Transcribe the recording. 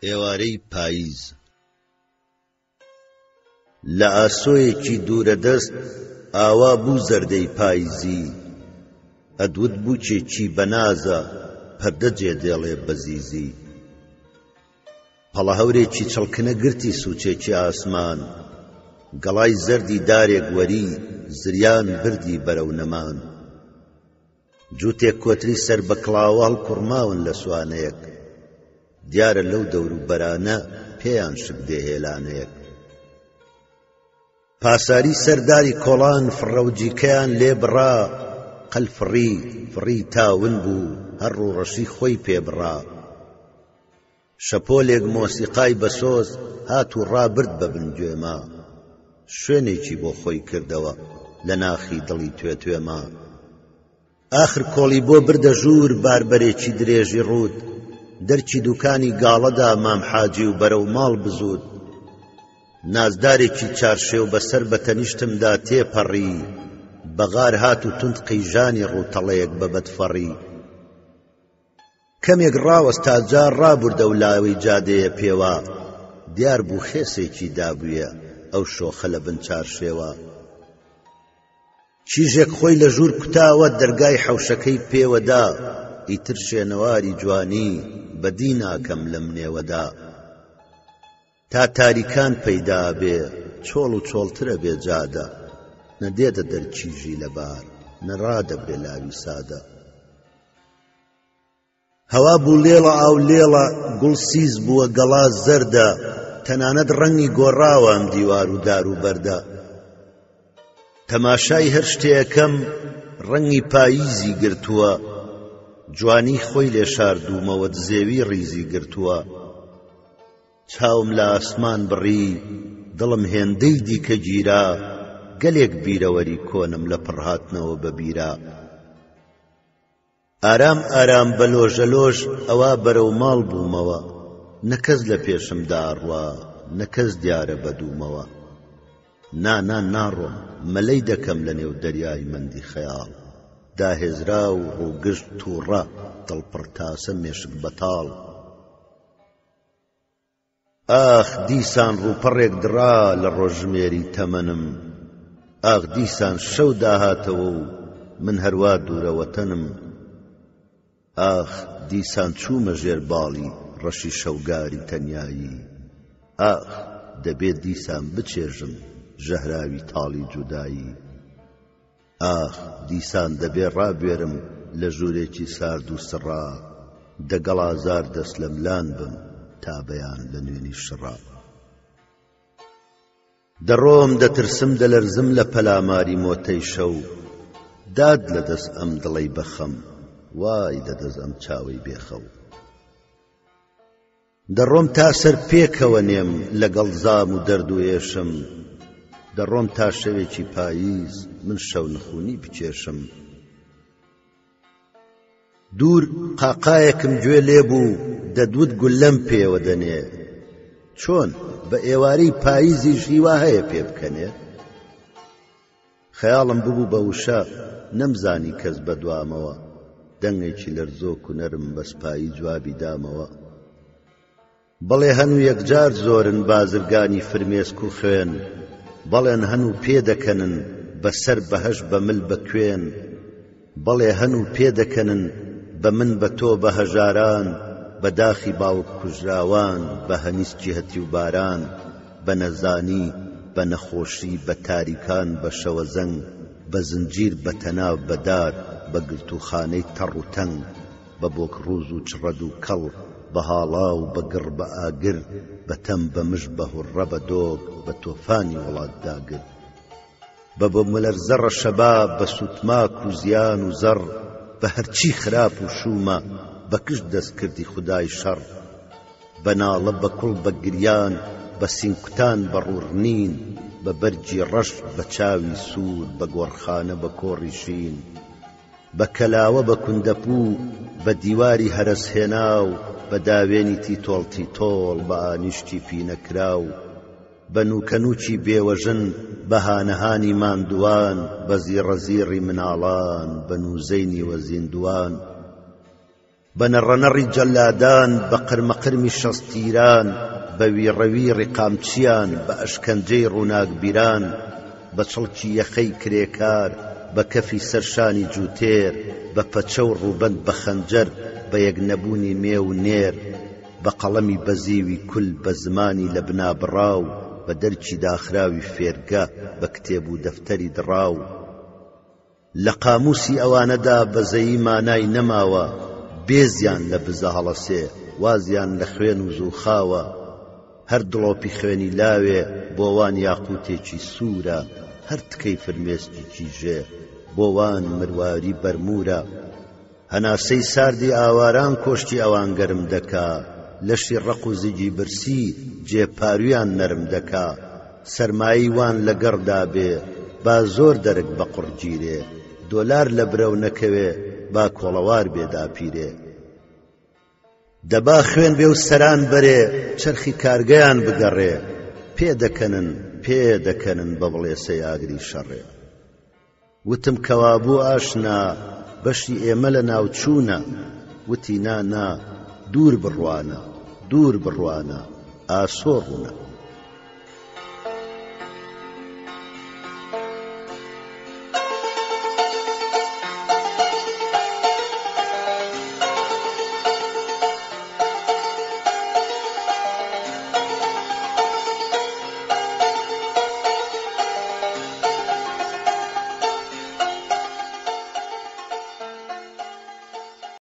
ئێوارەی پاییز. لە ئاسۆیەکی دوورەدەست ئاوا بوو زەردەی پاییزی ئەدوت بووکێکی بەنازە پەردە جێ دێڵێ بە زیزی پەڵە هەورێکی چڵکنە گرتی سووچێکی ئاسمان گەڵای زەردی دارێک وەری زریان بردی بەرەو نەمان. جووتێک کۆتری سەر بە کڵاوە هەڵکوڕماون لە سوانەیەک. دیارە لەو دەوروبەرانە پێیان شک دێ هێلانەیەک. پاساری سەر داری کۆڵان فڕەوجیکەیان لێ بڕا، قەل فڕی، فڕی تا ون بوو، هەر ڕووڕەشی خۆی پێ بڕا. شەپۆلێک مۆسیقای بەسۆز هات و ڕابرد بە بن گوێما. شوێنێکی بۆ خۆی کردەوە لە ناخی دڵی توێتوێما. ئاخر کۆڵی بۆ بردە ژوور باربەرێکی درێژی ڕووت، دەرکی دووکانی گاڵەدا مام حاجی و بەرەو ماڵ بزووت. نازدارێکی چارشێو بەسەر بە تەنیشتمدا تێپەڕی، بە غار هات و توند قیژانی ڕووتەڵەیەک بە بەدفەڕی. کەمێک ڕاوەستا جا ڕابوردەو لاوەی جادەیە پێوا دیار بوو خێسێکی دابوویە ئەو شۆخە لە بن چارشێوا. کیژێک خۆی لە ژوور کوتاوە دەرگای حەوشەکەی پێوە دا ئیتر شێنەواری جوانی بەدی ناکەم لەم نێوەدا. تا تاریکان پەیدا ئەبێ چۆڵ و چۆڵتر ئەبێ جادە نە دێتە دەر کیژی لەبار نە ڕادەبرێ لاوی سادە. هەوا بوو لێڵە ئاو لێڵە گوڵ سیس بووە گەڵا زەردە تەنانەت ڕەنگی گۆڕاوە ئەم دیوار و دار و بەردە تەماشای هەر شتێ ئەکەم ڕەنگی پاییزی گرتووە جوانی خۆی لێ شاردوومەوە دزێوی ڕیزی گرتووە چاوم لە ئاسمان بڕی دڵم هێندەی دیکە گیرا گەلێک بیرەوەری کۆنم لە پڕ هاتنەوە بە بیرا. ئارام ئارام بە لۆژە لۆژ ئەوا بەرەو ماڵ بوومەوە نە کەس لە پێشم دا ئەڕوا نە کەس دیارە بە دوومەوە نا نا ناڕۆم مەلەی دەکەم لە نێو دەریای مەندی خەیاڵ داهێزراو ڕووگژ تووڕە دڵ پڕ تاسە مێشک بەتاڵ. ئاخ دیسان ڕووپەڕێک دڕا لە ڕۆژژمێری تەمەنم ئاخ دیسان شەو داهاتەوە و من هەروا دوورە وەتەنم ئاخ دیسان چوومە ژێر باڵی ڕەشی شەوگاری تەنیایی ئاخ دەبێ دیسان بچێژم ژەهراوی تاڵی جودایی. ئاخ دیسان دەبێ ڕابوێرم لە ژوورێکی سارد و سڕا دەگەڵ ئازار دەستلەملان بم تا بەیان لە نوێنی شڕا. دەڕۆم دەترسم دەلەرزم لە پەلاماری مۆتەی شەو داد لە دەست ئەم دڵەی بە خەم وای لە دەست ئەم چاوەی بێ خەو. دەڕۆم تا سەر پێکەوە نێم لەگەڵ زام و دەرد و ئێشم دەڕۆم تا شەوێکی پاییز من شەونخونی بکێشم دوور قاقایەکم گوێ لێ بوو دەدوت گوللەم پێوە دەنێ چۆن بە ئێوارەی پاییزیش هیوا هەیە پێ بکەنێ؟ خەیاڵم ببوو بە وشە، نەمزانی کەس بە دوامەوە، دەنگێکی لەرزۆک و نەرم بە سپایی جوابی دامەوە. بەڵێ هەن و یەکجار زۆرن بازرگانی فرمێسک و خوێن، بەڵێن هەن و پێدەکەنن بە سەر بەهەشت بە مل بە کوێن، بەڵێ هەن و پێدەکەنن بە من بە تۆ بە هەژاران بە داخی باوک کوژراوان بە هەنیسکی هەتیو باران بە نەزانی بە نەخۆشی بە تاریکان بە شەوەزەنگ بە زنجیر بە تەناف بە دار بە گرتووخانەی تەڕ و تەنگ بە بۆک ڕووز و چڕەد و کەڵ بە هاڵاو بە گڕ بە ئاگر بە تەم بە مژ بە هوڕڕە بە دۆک بە تۆفانی وڵات داگر. بە بومەلەرزە ڕەشەبا بە سوتماک و زیان و زەڕ بە هەرچی خراپ و شوومە بە کشت دەستکردی خودای شەڕ بە ناڵە بە کوڵ بە گریان بە سینگکوتان بە ڕووڕنین بە بەرگی ڕەش بە چاوی سوور بە گۆڕخانە بە کۆڕی شین بە کەلاوە بە کوندەپوو بە دیواری هەرەسهێناو بە داوێنی تیتۆڵ تیتۆڵ بە ئانیشکی پینەکراو بە نووکەنووکی بێوەژن، بە هانەهانی ماندووان، بە زیڕەزیڕی مناڵان، بە نووزەی نیوە زیندووان. بە نەڕەنەڕی جەلادان، بە قرمەقرمی شەستیران، بە ویڕەویڕی قامچییان، بە ئەشکەنجەی ڕووناکبیران، بە چڵکی یەخەی کرێکار، بە کەفی سەر شانی جووتێر، بە پەچە و ڕووبەند بە خەنجەر، بە یەکنەبوونی مێ و نێر، بە قەڵەمی بەزیوی کول، بە زمانی لە بنابڕاو، بە دەرکی داخراوی فێرگە، بە کتێب و دەفتەری دڕاو. لە قامووسی ئەوانەدا بەزەیی مانای نەماوە، بێزیان لە بزە هەڵەسێ، وازیان لە خوێن و زووخاوە. هەر دڵۆپی خوێنی لاوێ بۆ وان یاقووتێکی سوورە، هەر تکەی فرمێسکی کیژێ بۆ وان مرواری بەرموورە. هەناسەی ساردی ئاواران کۆشکی ئەوان گەرم دەکا، لەشی ڕەق و زگی برسی جێ پارویان نەرم دەکا، سەرمایەی وان لە گەڕدا بێ با زۆر دەرک بە قوڕ گیرێ، دۆلار لە برەو نەکەوێ با کۆڵەوار بێ داپیرێ. دەبا خوێن بێ و سەران بەرێ چەرخی کارگەیان بگەڕێ، پێ دەکەنن پێ دەکەنن بە بڵێسەی ئاگری شەڕێ. وتم کەوابوو ئاشنا بەشی ئێمە لە ناوچوونە، وتی نا نا دوور بڕوانە، دوور بڕوانە ئاسۆ ڕوونە.